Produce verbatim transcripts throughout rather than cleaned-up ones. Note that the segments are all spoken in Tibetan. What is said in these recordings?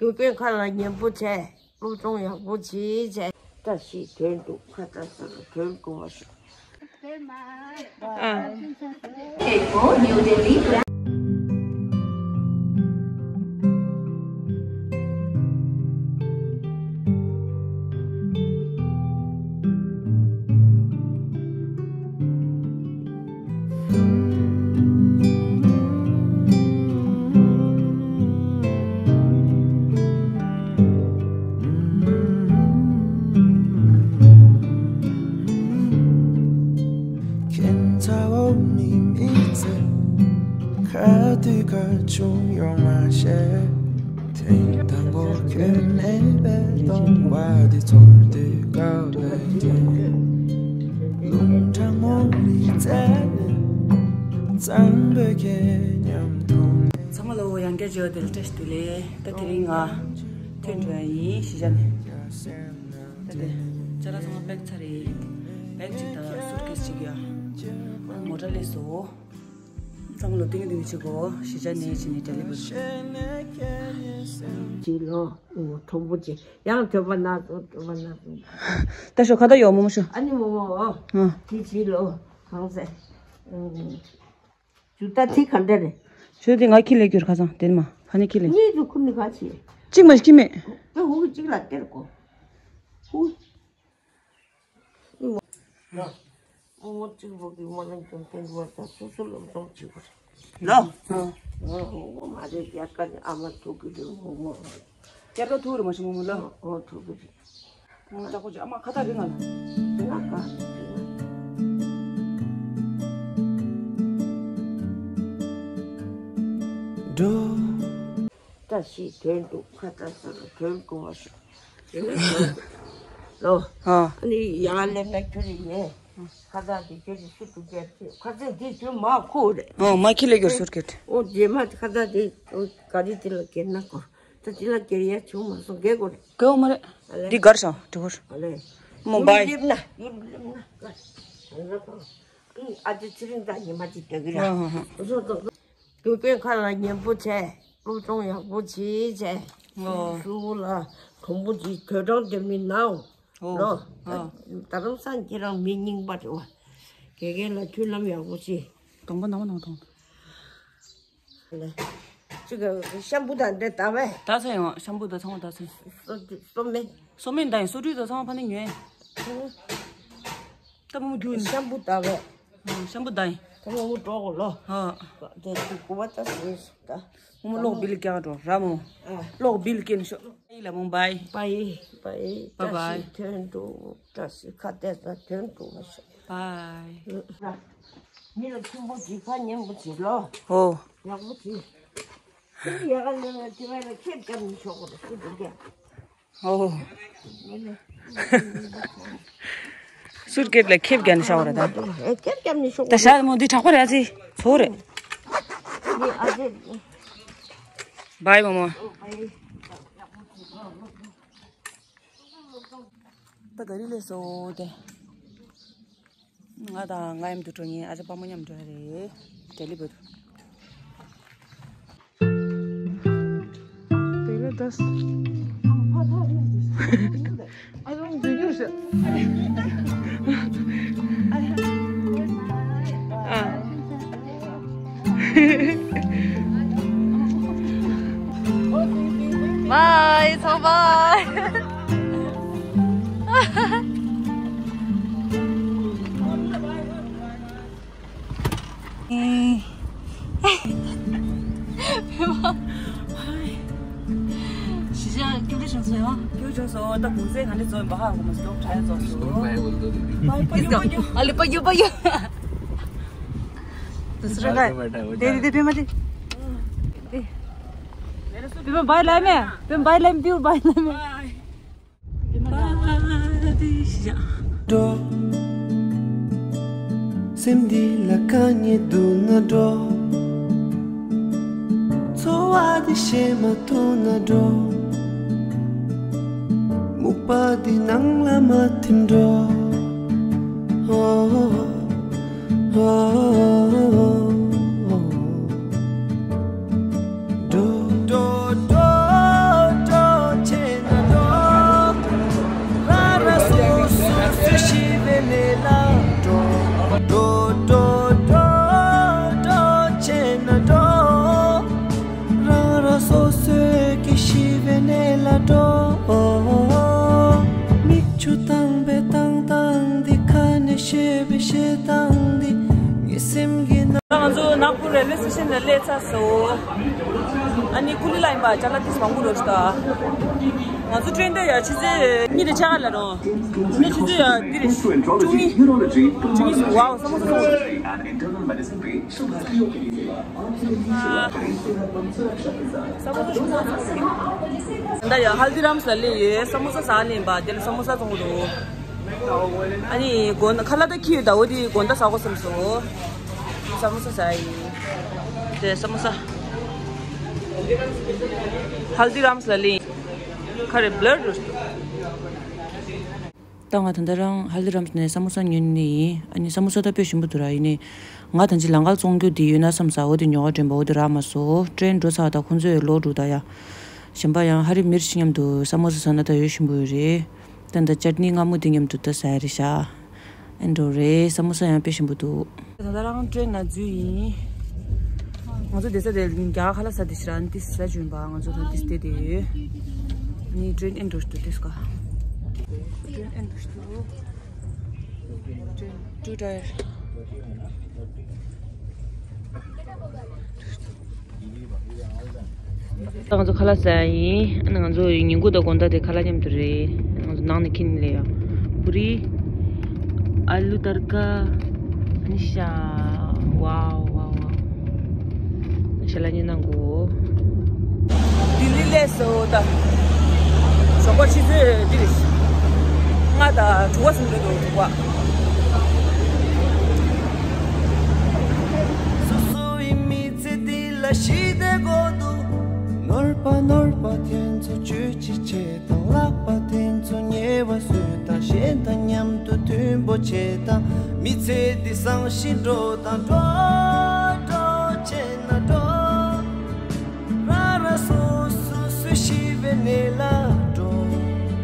དུས་རྒྱུན་ཁ་ལ་ཉན་པོ་བྱས། སློབ་སྦྱོང་ཡག་པོ་བྱེད་བྱས། བཀྲ་ཤིས་དོན་གྲུབ། ཁ་ཏ་ས་ལ་དོན་གྲུབ་པ་ཤོག་ཁྱེད་ཚ་བོ་མི་མི་ཚེ་ཁ་དུས་ཁ་ཆུང་ཡོང་མ་ཤེས། ཐེངས་དང་པོ་ཁྱོད་ནས་པའི་སྟོང་བ་འདི་ཚོར་དུས་དགའ་བའི་དུས། རླུང་གྲང་མོ་ལི་རྩེ་ནས་གཙང་པོའི་ཁྱེད་མཉམ་དུ། ཚང་མ་ལ་ཡང་བསྐྱར་མཇལ་བ་དེ་ལ་བཀྲ་ཤིས་བདེ་ལེགས། ད་དེ་རིང་ང་ཐོན་འགྲོ་ཡ་ཡིན་གཞིས་ཆགས་ནས། ད་དེ་ཅ་ལག་ཚང་མ་པེག་ཚར་རེད། བེག་གཅིག་དང་སུཊ་ཀེས་གཅིག་ཡ། མོ་ཊ་སླེབས་སོང་། ཚང་མ་ལ་ཏིང་ཏིང་བྱེད་དགོས། གཞིས་ཆགས་ནས་ཕྱིན་ནས་ཏེ་ལི་བོ་ཞིག་ལོ། མཐོན་པོ་ཅིག་ཡང་ཐོས་པ་ན་ཐོས་པ་ན། ད་ཤོ་ཁ་ད་ཡོག་མོ་མོ་ཤོ། ཨ་ནི་མོ་མོ། ཨ། དེ་ཅི་ལོ། གང་ཟེར། ཨུམ། ཇུ་ཏ་དེ་ག་འདྲ་རེད། ཤོ་དེ་ང་ཁྱི་ལས་གྱུར་ཁ་སང་དེ་ནི་མ་ཕ་ནི་ཁྱི་ལས། གཉིས་དུ་ཁུ་ནི་ག་ཅི། གཅིག་མ་ཤི་མེད། ད་ཧུ་གཅིག་ལ་སྟེར་གོ། ཧུ། ཨོ་གཅིག་པོ་གི་མ་ལན་ཀྱང་ཕན་བ་དང་སོ་སོ་སློབ་སྦྱོང་བྱེད་དགོས་རེད། ལོ། ཨོ་མ་རེད། རྒྱ་དཀར་ནི་ཨ་མ་ཐུག་གི་རེད། ངོ་ངོ་རྒྱ་དཀར་ཐུག་རེད་མ་ཤི་མོ་མོ་ལོ། ཨོ་ཐུག་གི་རེད། ངོ་ལྕགས་པོ་ཅིག་ཨ་མ་ཁ་ཐག་རིང་ང་ལ། ང་ཀ་འགྲོ། བཀྲ་ཤིས་དོན་གྲུབ། ཁ་ཏ་ས་ལ་དོན་གྲུབ་པ་ཤོག་ལོ། ཨ། ཨ་ནི་ཡང་སླེབས་ན་ཁྱོད་རིག་ནས་ཁ་ཏ་དེ་ཁྱོད་ཀྱི་སུ་དུ་བརྒྱབ་ཅེས་ཁ་ཚན་དེ་ཁྱོད་མ་ཁུག་རེད། ཨོ་མ་ཁྱི་ལས་གྱུར་ཟུར་ཁེད། ཨོ་རྗེས་མ་ཁ་ཏ་དེ་ག་རི་དེ་ལ་སྐྱེལ་ན་གོ། ད་དེ་ལ་སྐྱེལ་ཡ་བྱུང་མ་སོང་། རྒྱལ་གོ་རེད། རྒྱལ་མ་རེད། ཨ་ལེ། འདི་གར་ཤོག་དྲི་བར། ཨ་ལེ། མོ་བའི། ཡུམ་སླེབས་ན་ཡུམ་སླེབས་ན་ག་ཨ་ལེ། ཨ་ཅེ་ཚེ་རིང་དང་ཉི་མ་ཅིག་སྡོད་ཀྱི་རེད། ཨ་ཧ་ཧ། ཨོ་སོ་སོ་སོ། དུས་རྒྱུན་ཁ་ལ་ཉན་པོ་བྱས། སློབ་སྦྱོང་ཡག་པོ་བྱེད་བྱས། ཨོ། ཤུ་ལ་དྲོན་པོ་བྱེད། དུད་གྲང་དེ་མི་ནའོ། ཨོ། ལོ། ཨོ། རྡ་རམ་ས་ཁྱེད་རང་མི་རྙིང་པ་རེད་བ། དགེ་རྒན་ལ་མཐུན་ལམ་ཡག་པོ་བྱེད། གདོང་པ་ནང་མ་ནང་མཐོང་། ལེ། ཅིག་ཤམ་པུ་དང་འདྲེ་ད་བས། ད་ཚོད་ཡང་ཤམ་པུ་དང་ཚང་མ་ད་ཚོད། སོ་སོ་མེད། སོ་མེད་ད་ཡང་སོ་བཀྲུས་དང་ཚང་མ་ཕ་ནི་ཉོས། ད་མོ་རྒྱུ་ཡིན། ཤམ་པུ་ད་བས། ཤམ་པུ་ད་ཡིན། ད་མོ་མོ་འགྲོ་གོ་ལོ། ཧ། ད་དེ་གོ་བ་ད་སོ་ཡིན་སོ་ད། མོ་མོ་གློག་བིལ་རྒྱག་འགྲོ་ར་མོ། ཨ། གློག་བིལ་སྐྱེལ་ཤོག་ཡིན་ལ་མོ་བའི། བའི་བའི། བའི་བའི། བཀྲ་ཤིས་དོན་གྲུབ། བཀྲ་ཤིས་ཁ་གཏད་ས་དོན་གྲུབ་པ་ཤོག་བའི། མི་ལ་ཆུན་པོ་ཅིག་ཕ་ཉན་པོ་ཅིག་ལོ། ཧོ། ཡག་པོ་ཅིག་ཁྱིམ་ཡག་ག་ལེན་ན་དེ་བས་ལ་ཁེབས་བརྒྱབ་ནས་ཤོག་གོ་རེ་སུ་འདུག་གས། ཧོ། སུར་ཀེབ་ལ་ཁེབས་བརྒྱབ་ནས་ཤོག་གོ་རེ་ད། ཨེ་ཁེབས་བརྒྱབ་ནས་ཤོག་གོ། ད་ཤ་མོ་འདི་དྲག་པོ་རེད། ཨ་ཙི་ཚོ་རེད། འདི་ཨ་ཙི། བའི་མོ་མོ། ད་ག་རི་ལས་སོ་དེ། ང་དང་ང་མཉམ་དུ་འགྲོ་མཁན་ཨ་ཅག་དཔའ་མོ་མཉམ་འགྲོ་ཡ་རེད། དེ་ལས་བུད། དེ་ལས་ད། ཨ་རུང་འདི་རྒྱུ་ཞིག་ཨ། བའི་ཚང་བའི། གཞིས་ཆགས་སྐྱིད་པོ་བྱུང་སོང་ཡང་། སྐྱིད་པོ་བྱུང་སོང་། ད་གུང་སེང་ག་འདྲ་ཚོགས་ཡིན་པ་ཧ་གོ་མ་སོང་། ཁྲ་ཡ་ཚོགས་སོང་། པ་ཡོ་པ་ཡོ། ཨ་ལེ་པ་ཡོ་པ་ཡོ། དུ་སུ་ར་ག་དེ་དེ་དེ་པེ་མ་དེ། དེ་པེ་མ་བའི་ལའི་མེ། པེ་མ་བའི་ལའི་མེ། པེ་མ་བའི་ལའི་མེ། འགྲོ། སེམས་འདི་ལ་དཀའ་ངལ་འདུག་ན་འགྲོ། འཚོ་བ་འདི་ཤེས་མ་ཐུབ་ན་འགྲོ། སྨུག་པ་འདི་ནང་ལ་མ་ཐིམ་འགྲོ། འགྲོ། འགྲོ། འགྲོ། འགྲོ། ཤི་བའི་གནས་ལ་འགྲོ། མིག་ཆུ་བཏང་བའི་བཏང་སྟངས་འདི། ཁ་ནས་བཤད་པའི་བཤད་སྟངས་འདི། ངའི་སེམས་ཀྱི་ནང་། ང་ཚོ་ནག་པོ་རེལ་ཝེ་སི་ཊེ་ཤན་ལ་སླེབས་ཚར་སོང་། ཨ་ནི་ཀུ་ལི་ལ་ཡིན་པ་ཅ་ལག་ཏིས་མང་པོ་རོ་ཤི་ད། ང་ཚོ་ཀྲེན་དེ་ཡ་ཆུ་ཚོད་གཉིས་དང་ཕྱེད་ཀ་ལ་རོ། ནི་ཆུ་ཚོད་ཡ་འདི་རེད། བཅུ་གཉིས། བཅུ་གཉིས་སུ་ཝའོ་ས་མོ་ས་ས། ས་མོ་ས་ཞིག་ཟ། ད་ཡ་ཧལ་དི་རམ་སི་ལ་སླེབས་ཡོད། ས་མོ་ས་ཟ་ལེན་པ་དེ་ལ་ས་མོ་ས་བཙོང་གི་འདུག་ཨ་ནི་དགོང་ཁ་ལག་ད་འཁྱེར་ཡོད། ད་འོ་དེ་དགོང་ད་ཟ་དགོས་བསམ་སོང་། ས་མོ་ས་ཟ་ཡིན། དེ་ས་མོ་ས། ཧལ་དི་རམ་སི་ལ་སླེབས་ཡིན། ཁ་རེ་བླར་རུ། ད་ང་ད་ལྟ་རང་ཧལ་དི་རམ་སི་ནས་ས་མོ་ས་ཉོས་ནི་ཡིན། ཨ་ནི་ས་མོ་ས་ད་དཔེ་ཞིམ་པོ་འདུག་ར། ཡིན་ནི་ང་ད་ཅི་ལང་ཀར་བཙོང་རྒྱུ་འདི་ཡོད་ན་བསམ་ས། འོ་དེ་ཉོ་ག་དྲན་པ། འོ་དེ་རག་མ་སོང་། ཀྲེན་འགྲོ་ཚར། ད་ཁོང་ཚོས་ལོག་འགྲོ་ད་ཡ། གཞན་པ་ཡང་ཧ་རི་མིར་ཆི་མཉམ་དུ་ས་མོ་ས་ཟ་ན་ད་ཡོད་ཞིམ་པོ་ཡོད་རེད། ད་ད་ཅར་ནི་མངར་མོ་འདི་མཉམ་དུ་ད་ཟ་ཡ་རེད་ཤག་ཨེ་འགྲོ་རེད། ས་མོ་ས་ཡང་དཔེ་ཞིམ་པོ་འདུག་ད་ལྟ་རང་ཀྲེན་ན་འཛུལ་ཡིན། ང་ཚོ་བསྡད་ས་དེ་རྒྱ་གར་ཁ་ལག་ཟ་དེ་ཤི་ར་ཏིས་ཟ་བྱོན་པ། ང་ཚོ་ད་ཏིས་བསྡད་དེ་ཡོད། ནི་ཀྲེན་ཨེ་འགྲོ་ཤི་འདུག་ཏིས་ཀ་ཀྲེན་ཨེ་འགྲོ་ཤི་འདུག་ཀྲེན་ཊུ་ཊ་ཡར། ད་ང་ཚོ་ཁ་ལག་ཟ་ཡིན། ཨ་ནི་ང་ཚོ་ཉིན་གུང་དང་དགོང་དག་དེ་ཁ་ལག་མཉམ་དུ་རེད། ང་ཚོ་ནང་ནས་ཁྱེར་ནས་ལས་ཡ། པུ་རི། ཨ་ལུ་ཏར་ཀ་ཨ་ནི་ཤ། ཝའོ་ཝའོ་ཝའོ། ཤ་ལ་ཉན་ན་གོ། ལྡི་ལི་སླེབས་སོང་ད། ཞོགས་པ་ཆུ་ཚོད་འདི་རེད། ལྔ་དང་དྲུག་པ་ཟིན་འགྲོ་འདུག་དྲུག་པ། སོ་སོ་ཡི་མི་ཚེ་འདི་ལ་ཞི་བདེ་དགོས་འདུག་ནོར་པ་ནོར་པ་དེ་ཚོ་བཅོས་ཅི་བྱེད་དང་། ལག་པ་དེ་ཚོ་ཉེ་བ་བཟོས་དང་། གཞན་དང་མཉམ་དུ་མཐུན་པོ་བྱེད་དང་། མི་ཚེ་འདི་བཟང་ཞིང་འགྲོ་དང་། འགྲོ། འགྲོ་བྱེད་ན་འགྲོ། རང་རང་སོ་སོ་སུ་ཤི་བའི་གནས་ལ་འགྲོ།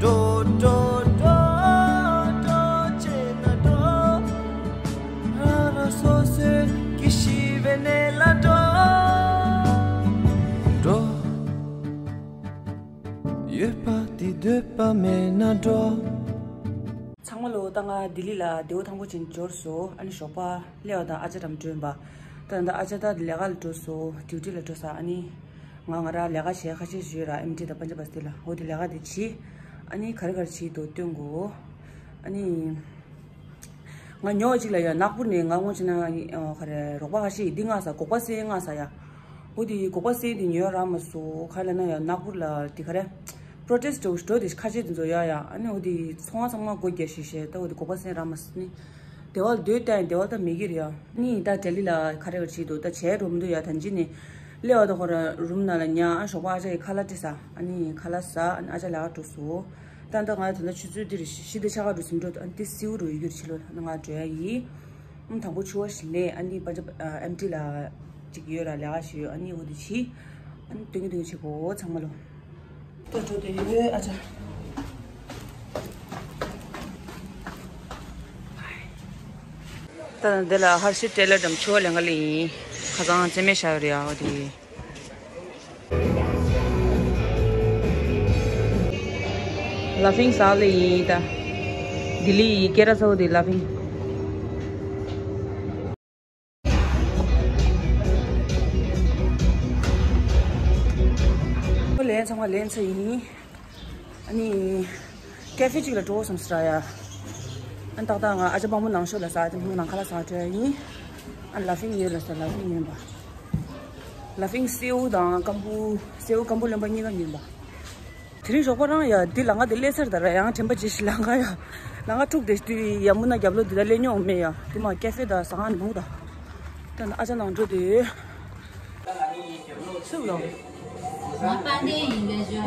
འགྲོ་འགྲོ་འགྲོ། འགྲོ་བྱེད་ན་འགྲོ། རང་རང་སོ་སོའི་ཤི་བའི་གནས་ལ་འགྲོ། འགྲོ། ཡོད་པ་དེ་འདོད་པ་མེད་ན་འགྲོ། ཚང་མ་ལོ། ད་ང་ལྡི་ལི་ལ་བདེ་པོ་ཐང་པོ་ཅན་འབྱོར་སོང་། ཨ་ནི་ཞོགས་པ་སླེབས་པ་དང་ཨ་ཅག་འགྲམ་བསྒྲོན་པ། ད་ད་ཨ་ཅག་ད་ལས་ཀ་ལ་འགྲོ་སོང་། ཌིའུ་ཊི་ལ་འགྲོ་ས། ཨ་ནི་ང་ང་རང་ལས་ཀ་བྱེད་ཁ་ཤས་ཤིག་ཡོད་ར། ཨེམ་ཊི་དང་པན་ཇ་བ་སི་ཏི་ལ། འོ་དེ་ལས་ཀ་དེ་བྱེད། ཨ་ནི་ག་རེ་ག་རེ་བྱེད་འདུག་སྟོན་དགོས། ཨ་ནི། ང་ཉོ་བ་ཅིག་ལ་ཡ་ནག་པོ་ནས་ང་ངོ་ཅི་ན་ཨ་ག་རེ་རོགས་པ་ཁ་ཤས་འདི་མངགས་ས། སྒོག་པ་སེ་མངགས་ས་ཡ། འོ་དེ་སྒོག་པ་སེ་དེ་ཉོས་རག་མ་སོང་། ག་ལ་ན་ཡ་ནག་པོ་ལ་དེ་ག་རེ་པྲོ་ཊེ་སི་ཊི་འགྲོ་དེ་ཁ་ཤས་དེ་ཚོ་ཡ་ཡ། ཨ་ནི་འོ་དེ་ཚོང་བ་ཚང་མ་སྒོ་རྒྱག་ཤེས་ཤེས། ད་འོ་དེ་སྒོག་པ་སེ་རག་མ་སོང་ནི། དེ་བ་སྡོད་བསྡད་དེ་བ་ད་མེད་ཀྱི་རེད་ཡ། ནི་ད་ལྡི་ལི་ལ་ག་རེ་ག་རེ་བྱེད་འདུག་ད་བྱས་འགྲོ་མི་འདུག་ཡ། ད་ཅི་ནི་སླེབས་པ་ད་ཁོ་ར་རུམ་ནང་ལ་ཉལ། ཨ་ཞོགས་པ་ཨ་ཅག་གི་ཁ་ལག་སྤྲད་ས། ཨ་ནི་ཁ་ལག་ཟ། ཨ་ནི་ཨ་ཅག་ལས་ཀ་འགྲོ་སོང་། ད་ལྟ་ང་ད་ལྟ་ཆུ་ཚོད་འདིར་ཤི་བདེ་ཆགས་ཀ་འགྲོ་ཟིན་འགྲོ། ཨ་ནི་དེ་སེའུ་རུ་ཡོད་རྒྱུར་ཕྱི་ལོགས་ལ་ང་འགྲོ་ཡ་ཡིན། ཨ་ནི་དང་པོ་ཆུ་བ་ཞིག་ལས། ཨ་ནི་པ་ཅ་ཨེམ་ཊི་ལ་ཅིག་ཡོད་ར། ལས་ཀ་ཞིག་ཡོད། ཨ་ནི་འོ་དེ་བྱེད། ཨ་ནི་སྟོན་གྱི་སྟོན་གྱི་བྱེད་གོ་ཚང་མ་ལོ། ད་འགྲོ་དེ་ཡོད་ཨ་ཅག་ད་འདི་ལ་ཧར་ཤི་ཊེ་ལར་འགྲམ་ཆུ་བ་ལེན་ག་ལ་ཡིན། ཁ་སང་རྩེད་མོ་བཞག་ཡོད་རེད་ཨ། འོ་དེ། ལ་ཕིང་ཟ་ལེ་ཡིན་ད། ལྡི་ལི་ཡི་སྐད་གྲགས་ཚ་བོ་དེ་ལ་ཕིང་། ཁོ་ལན་ཚང་མ་ལན་ཚ་ཡིན། ཨ་ནི། ཀེ་ཧྥེ་གཅིག་ལ་འགྲོ་བསམ་སྲ་ཡ། ཨ་ནི་ཏག་ཏག་ང་ཨ་ཅག་དཔང་པོ་ནང་ཤོག་ལ་ཟ་དེ་མོ་ནང་ཁ་ལ་ཟ་འགྲོ་ཡ་ཡིན། ཨ་ལ་ཕིང་ཉོས་ལ་ཟ། ལ་ཕིང་ཉོས་པ། ལ་ཕིང་སེའུ་དང་སྐམ་པོ། སེའུ་སྐམ་པོ་རློན་པ་གཉིས་ཀ་ཉོས་པ། དེ་རིང་ཞོགས་པ་རང་ཡ་འདི་ལམ་ཁ་འདི་སླེབས་ཚར་ད་ར། ཡང་དྲན་པ་བརྗེད་ཤིག་ལམ་ཁ་ཡ། ལམ་ཁ་དཀྲུག་དེ་དུས་ཡ་མུ་ན་རྒྱབ་ལོགས་འདི་ད་སླེབས་མྱོང་མེད་ཡ། དེ་མ་ཀེ་ཧྥེ་ད་ཟ་ཁང་འདི་མོ་ད། ད་ཨ་ཅག་ནང་འགྲོ་དུས། སུ་ལོ། ང་དཔལ་ལྡན་ཡིན་པས་ཞུ།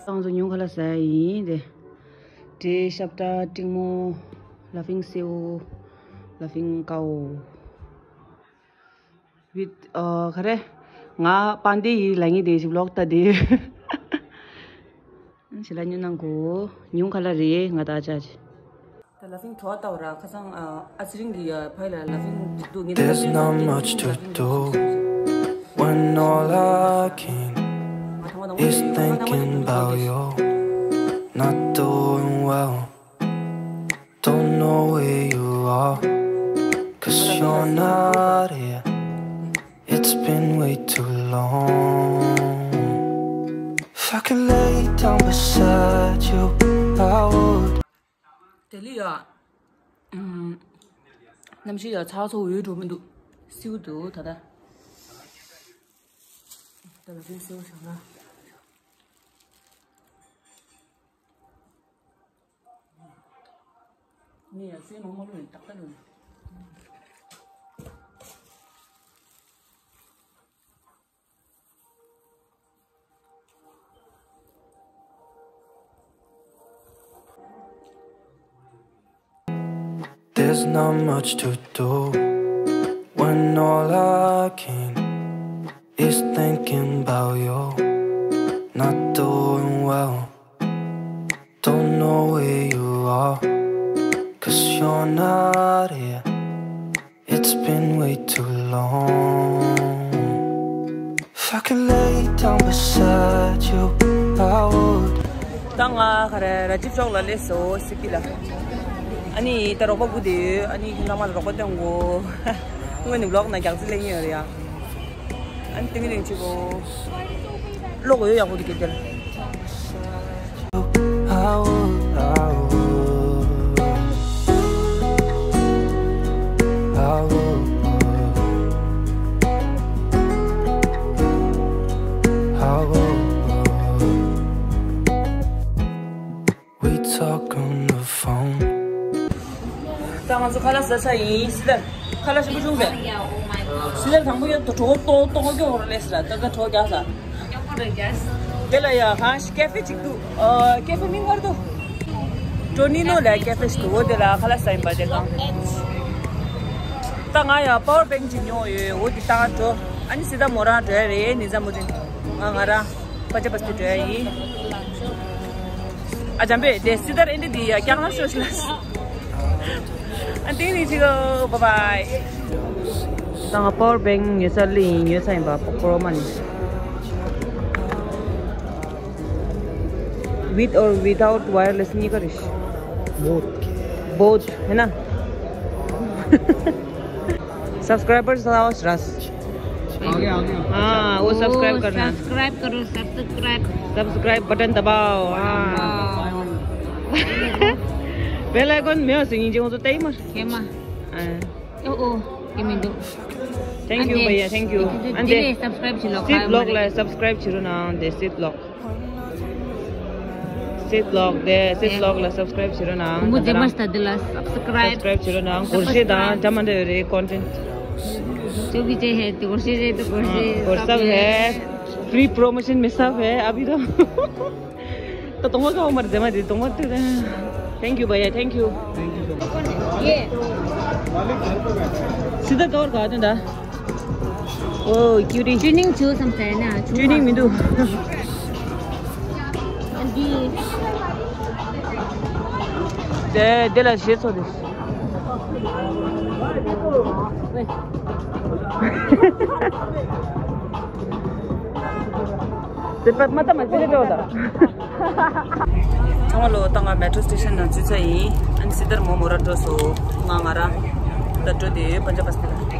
ཨང་། ང་ཚོ་ཉུང་ཁ་ལ་ཟ་ཡ་ཡིན་དེ། འབྲས་ཤབ་ཏ་ཏིང་མོ། ལ་ཕིང་སེའུ། ལ་ཕིང་ཀའོ། བིད། ཨ། ག་རེ། ང་དཔལ་ལྡན་ཡིན་ལབ་མཁན་དེ་ཞིག་ལོག་ལྟ་དེ། ཞི་ལ་ཉོ་ནང་གོ། ཉུང་ཁ་ལ་རེད་ང་ད་ཅག་ཅིག་ད་ Laughing ཐོག་ལྟ་བ་ར་ཁ་སང་ཨ་ཨ་ཚེ་རིང་གི་ཕ་ཡུལ་ལ་laughing འདུག་ངེད་There's not much to do when all I can is thinking about you. Not doing well, don't know where you are, cause you're not here. It's been way too long. If I could lay down beside you, I would. དེ་ལི་ཡ། ཨམ། གནམ་གཤིས་ཡ་ཚ་ཚ་འོད་འགྲོ་མི་འདུག་སེའུ་འདུག་ད་ལྟ། ད་ལྟ་སེའུ་བྱུང་ན། ངས་ཡང་སེམས་མ་མ་ལོས་ཏག་ཏག་ལོས། There's not much to do when all I can is thinking about you. Not doing well, don't know where you are, cause you're not here. It's been way too long. If I could lay down beside you, I would. ད་ང་ག་རེ་ར་ཇིབ་ཤོག་ལ་སླེབས་སོང་སི་ཀི་ལ། ཨ་ནི་ད་རོགས་པ་སྒུག་བསྡད་ཡོད། ཨ་ནི་ཁྱེད་རང་མ་ལ་རོགས་པ་སྟོན་དགོས། སྔོན་ནས་བི་ལོག་ནང་རྒྱག་རྩིས་ལེན་ཡོད་རེད་ཡ། ཨ་ནི་ཏིང་རིང་ཆི་གོ་ལོག་ཡོད་ཡག་པོ་འདུག་གེ་དེར། We talk on the phone. ད་ང་ཚོ་ཁ་ལག་ཟ་ས་ཡིན། སི་ཏར་ཁ་ལག་ཞིམ་པོ་བྱུང་ཟེར། སི་ཏར་དང་པོ་ཡོད་དོ་གྲོགས་ཏོག་ཏོག་སྐྱོ་བོར་ལས་སི་ཏར་ད་ད་གྲོགས་རྒྱག་ས། དེ་ལ་ཡ་གང་ཞིག་ཀེ་ཧྥེ་ཅིག་འདུག་ཨ་ཀེ་ཧྥེ་མིང་ག་རེ་འདུག་ཏོ་ནི་ནོ་ལ་ཀེ་ཧྥེ་ཞིག་འདུག་འོ་དེ་ལ་ཁ་ལག་ཟ་ཡིན་པ་དེ་གང་། ད་ང་ཡ་པ་ཝར་བེང་ཅིག་ཉོ་ཡོད། འོ་དེ་ད་འགྲོ། ཨ་ནི་སི་ཏར་མོ་རང་འགྲོ་ཡ་རེད། ནི་ཟ་མོ་དེ་ང་ང་རང་པ་ཅ་པ་སི་འགྲོ་ཡ་ཡིན། ཨ་འཇམ་པོ་དེ་སི་ཏར་ཨེ་འདྲ་དེ་ཡ་སྐྱག་ལང་ཤོར་ཤི་ལ། ཨ་ཏིང་རིང་ཆི་གོ་བྷའི་བྷའི། ད་ང་པ་ཝར་བེང་ཉོ་ས་ལི་ཡིན། ཉོ་ས་ཡིན་པ་པོ་ཀོ་རོ་མ་ནི། With or without wireless གཉིས་ཀ་རེད། Both. Both ཧེ་ན། Subscribers ལ་རས། हाँ, वो सब्सक्राइब करना। सब्सक्राइब करो, subscribe. Subscribe button दबाओ। हाँ। Bell icon में हो सिंह जी, वो तो तय मर। खेमा। हाँ। ओ, ओ, के में दो। Thank you भैया, thank you। अंदे। सब्सक्राइब छिलो। सित ब्लॉग ला सब्सक्राइब छिरो ना, अंदे सित ब्लॉग। सित ब्लॉग दे, सित ब्लॉग ला सब्सक्राइब छिरो ना। मुझे मस्त दिला सब्सक्राइब। सब्सक्राइब छिरो ना। गोर्से दा, जमा दे रे कंटेंट। जो भी चाहिए तो गोर्से दे तो गोर्से। हाँ, और सब है। फ्री प्रमोशन में सब है अभी तो। तो तुम का उम्र जमा दे, तुम मत दे। Thank you भैया, thank you। ये। सीधा दौड़ का आता। Oh, cutie. Tuning chu sam sai na. Tuning mi du. Andi. De, de la je so de. De pat mata ma de do da. ཚང་མ་ལོ། ད་ང་མེ་ཊྲོ་སི་ཊེ་ཤན་ནང་འཛུལ་ཚར་ཡིན། ཨ་ནི་སི་ཏར་མོ་མོ་ར་འགྲོ་སོང་། ང་ང་ར་ད་འགྲོ་དེ་ཡོད་པན་ཇ་བསྟི་ལ། ཚང་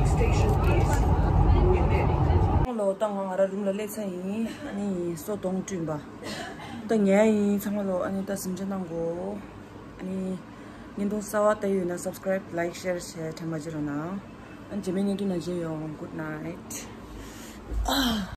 མ་ལོ། ད་ང་ང་ར་རུམ་ལ་སླེབས་ཚར་ཡིན། ཨ་ནི་སོ་གདོང་བཀྲུས་པ། ད་ཉལ་ཡིན་ཚང་མ་ལོ། ཨ་ནི་ད་གཟིམ་འཇག་གནང་གོ། ཨ་ནི་བརྙན་ཐུང་གསར་པ་ལྟ་ཡོད་ན་སབ་སི་ཀ་རའིབ། ལའིག། ཤེར་བྱས་དྲན་པ་བརྗེད་རོགས་གནང་། ཨ་ནི་རྗེས་མའི་བརྙན་ཐུང་ནང་མཇལ་ཡོང་། Good night.